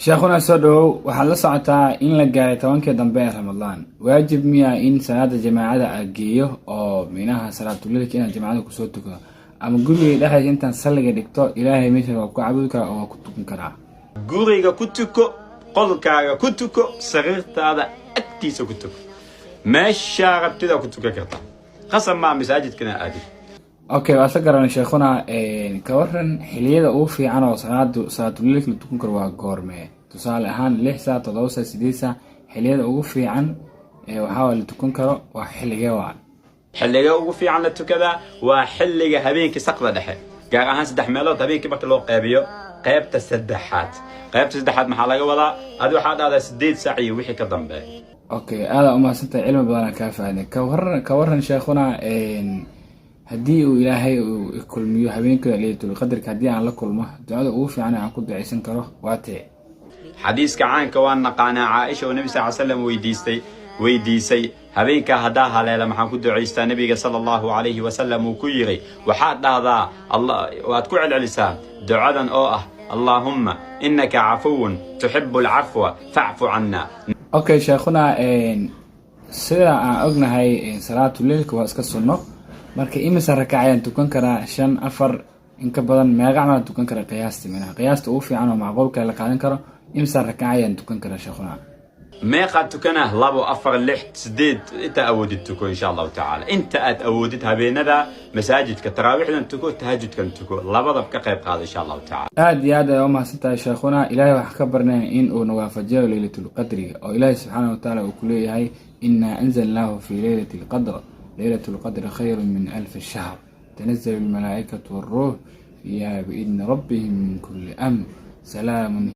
Sheekhuna, soo dhawow. Waxaad la socotaa in la gaaray 10-kii dambe ee Ramadaan. Waajib miya in salaada jamaacada a geeyo oo minaha salaatuleilka inaan jamaacada kusoo tukado, ama guriga dhexdiisa intaan salliga dhigto Ilaahay meesha waa ku caabudi karaa oo waa ku tukan karaa? Guriga ku tuko, qolkaaga ku tuko, sariirtaada agtiisa ku tuko, meeshaa rabtidaa ku tukan kartaa. Qasab maa masaajidkana aadid. Okay, waa isla garanay, sheekhuna. Ka waran xiliyada ugu fiican oo salaadu salaatuleilka la tukan karo waa goormee? Tusaale ahaan 6 saac, 7 saac, 8 saac, xiliyada ugu fiican ee waxaa la tukan karo waa xilligee waa? Xilliga ugu fiican la tukadaa waa xilliga habeenkii saqda dhexe, gaar ahaan saddex meelood habeenkii marka loo qeybiyo qaybta saddexaad. Qaybta saddexaad maxaa laga wadaa? Adi waxaa dhahdaa 8 saac iyo wixii ka dambeeya. Okay, aadaa umahadsantahay, cilmi badanaa kaa faaday. Ka waran sheekhuna, haddii uu Ilaahay uu kulmiyo habeenka Leylatulqadarka, haddii aan la kulmo, ducada ugu fiican ee aan ku ducaysan karo waa tee? Xadiiska caanka waan naqaanaa, Caaisha oo Nebi sal slam weydiisay: "Habeenkaa haddaa haleela, maxaan ku ducaystaa?" Nabiga sala Allahu calayhi wasalam uu ku yiri: "Waxaad dhahdaa, waad ku celcelisaa ducadan oo ah: Allaahumma innaka cafuwun tuxibu alcafwa facfu canna." Okay sheekhuna, sida aan ognahay salaatuleilka waa iska sunno. Marka imisa rakac ayaan tukan karaa? Shan, afar, in ka badan, meeqa camal tukan kara qiyaasti? Minaha qiyaasta ugu fiican oo macquulka la qaadan karo, imisa rakac ayaan tukan karaa, sheekhuna? Meeqaad tukana? Labo, afar, lix, sideed, inta awoodid tuko, insha Allahu tacaala. Inta aad awoodid habeenada masaajidka taraawiixdan tuko, tahajudkan tuko, labadab ka qayb qaada, insha Allahu tacala. Aada iyo aad ayaa umahadsan tahay, sheekhuna. Ilaahay waxaa ka barnaya in uu nawaafajiyo Leylatulqadriga oo Ilaahay subxaana watacaala uu ku leeyahay: "Inaa anzalnaahu fii leylati alqadr, leylat lqadri khayru min alfi shahr, tanazalu almalaa'ikatu walruux fiiha biidni rabbihim min kulli amr, salaamun."